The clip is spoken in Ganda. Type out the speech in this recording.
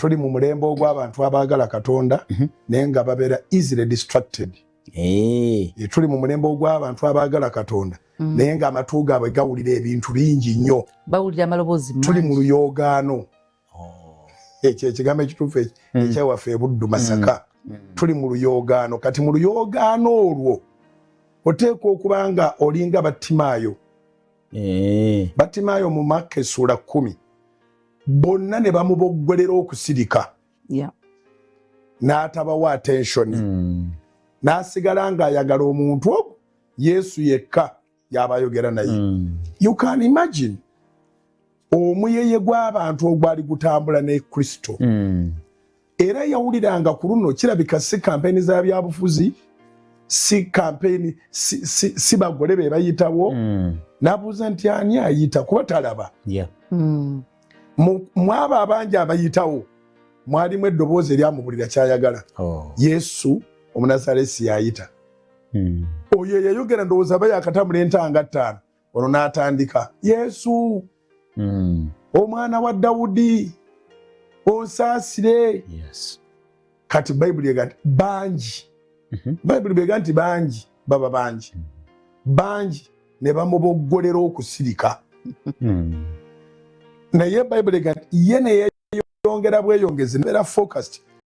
Tuli mu mulembe ogw'abantu abaagala Katonda naye nga babeera easily distracted. Tuli mu mulembe ogw'abantu abaagala Katonda naye ng'amatu gaabwe gawulira ebintu bingi nnyo. Bawulira amaloboozi. Tuli mu luyoogaano. Ekyo ekigambo ekituufu ekyawaffe ebuddu Masaka. Tuli mu luyoogaano. Kati mu luyoogaano olwo oteekwa okuba nga olinga Battimaayo. Battimaayo mu Makka essuula 10, bonna ne bamuboggolera okusirika, n'atabawa attention, n'asigala ng'ayagala omuntu ogwo Yesu yekka yaba ayogera naye. You can imagine omuyeye gw'abantu ogwali gutambula ne Kristo. Era yawuliranga ku luno kirabika si kampeyini za byabufuzi, si kampeyini, si bagole be bayitawo. N'abuuza nti, "Ani ayita?" Kuba talaba. Mu abo abangi abayitawo mwalimu eddoboozi eryamubulira kyayagala. Yesu Omunazalesi yayita. Oyo yayogera, ndowooza aba yakatambula entanga 5, ono n'atandika, "Yesu, omwana wa Dawudi, onsaasire." Kati Bayibuli ega nti bangi, Bayibuli bw'ega nti bangi, baba bangi bangi, ne bamuboggolera okusirika. Naye Bayibuli ega nti ye neyeyongera bweyongezi, nebeera focused.